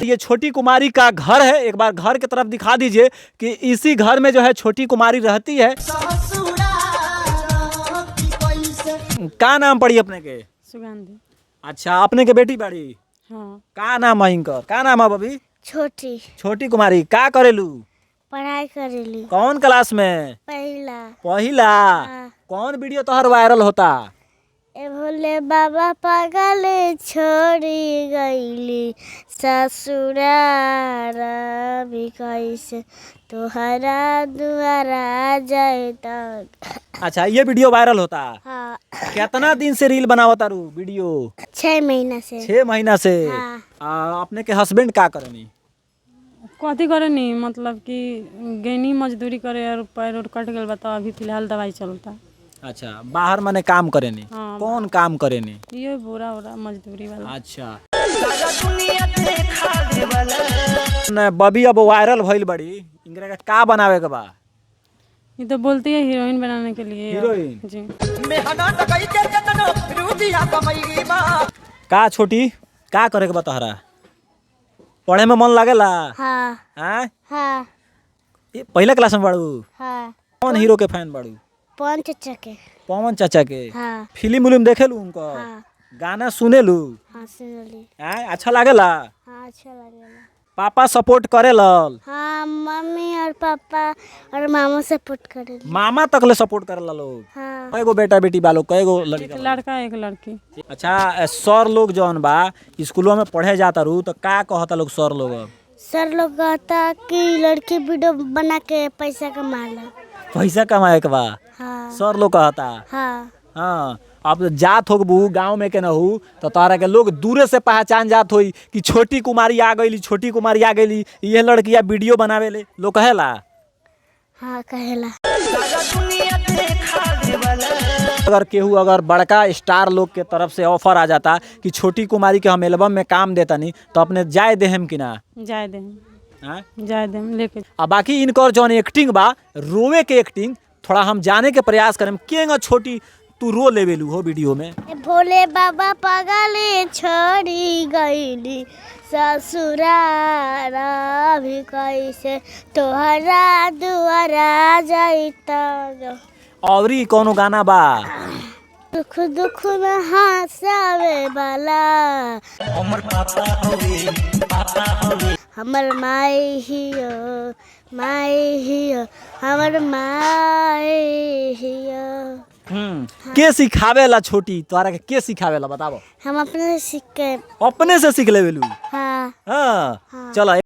ये छोटी कुमारी का घर है। एक बार घर की तरफ दिखा दीजिए कि इसी घर में जो है छोटी कुमारी रहती है। का नाम पड़ी अपने के? सुगंधी। अच्छा, अपने के बेटी बाड़ी? हाँ। का नाम है इनकर? का नाम है अभी? छोटी। छोटी कुमारी का करेलू? पढ़ाई करेली। कौन क्लास में? पहला। पहिला? हाँ। कौन वीडियो तोहर वायरल होता? ए भोले बाबा पागल छोड़ी गईली ससुरार भी कैसे तोहरा दुआरा जाए तक। अच्छा, ये वीडियो वायरल होता? हाँ। कितना दिन से रील बनावता रू वीडियो? 6 महीना से। 6 महीना से? हाँ। अपने के हस्बैंड का करनी? कथी करे नी, मतलब कि गैनी मजदूरी करे और पैर उर कट गल बा, तो अभी फिलहाल दवाई चलता। अच्छा, बाहर माने काम करेनी? हाँ। कौन काम करेनी? ये बोरा ओरा मजदूरी वाला। अच्छा न, बबी अब वायरल भइल बड़ी, इनकरा के का बनावे के बा? ये तो बोलती है हीरोइन बनाने के लिए। हीरोइन? जी। का छोटी, का करे के बा तोहरा? पढ़े में मन लागेला? हाँ। हैं? हाँ। ए, पहला क्लास में बाड़ू? हाँ। कौन हीरो के फैन बाड़ू? पवन चचा के। पवन चाचा के? हाँ। फिल्म उलिम देखेलू उनको? हाँ। गाना सुनेलू? हाँ, सुनली। हैं, अच्छा लागेला? हाँ, अच्छा लगेला। पापा सपोर्ट करेलन? हाँ, मम्मी और पापा और मामा सपोर्ट करेली। मामा तक ले सपोर्ट करेला लोग? हाँ। कय गो बेटा बेटी बा लोग? कय गो लड़का एक बा? लड़का, एक लड़की। अच्छा, सर लोग जौन बा, स्कूलों में पढ़े जाता रू तो का कहता लोग, सर लोग अब? सर लोग कहता कि लड़की वीडियो बना के पैसा कमा ला। पैसा कमाए के बा? हाँ। सर लोग कहता? हाँ। हाँ, अब जात होगबू गांव में के नहू तो तोहरा के लोग दूरे से पहचान जात होई कि छोटी कुमारी आ गईली, छोटी कुमारी आ गईली, ये लड़किया वीडियो बनावेले, लोग कहेला? हाँ, कहेला। अगर केहू अगर बड़का स्टार लोग के तरफ से ऑफर आ जाता कि छोटी कुमारी के हम एल्बम में काम देता नहीं, तो अपने जाए देहम कि ना? जाए दे। हाँ? जाए दे लेके। आ बाकी इनकर जौन एक्टिंग बा, रोवे के एक्टिंग, थोड़ा हम जाने के प्रयास करें, केंगा छोटी तू रो लेवेलू हो वीडियो में? ए भोले बाबा पागल छोड़ी गईली ससुरार भी कैसे तोहरा दुआरा जाई तब। औरी कोनो गाना बा? दुख दुख में हंसावे वाला हमर माई हियो, माई हियो, हमर माई हियो। के सिखावेला छोटी तोहरा के? के सिखावेला, बताबो। हम अपने से सीख के। अपने से सीख लेवेलू? हाँ। हाँ, चलो।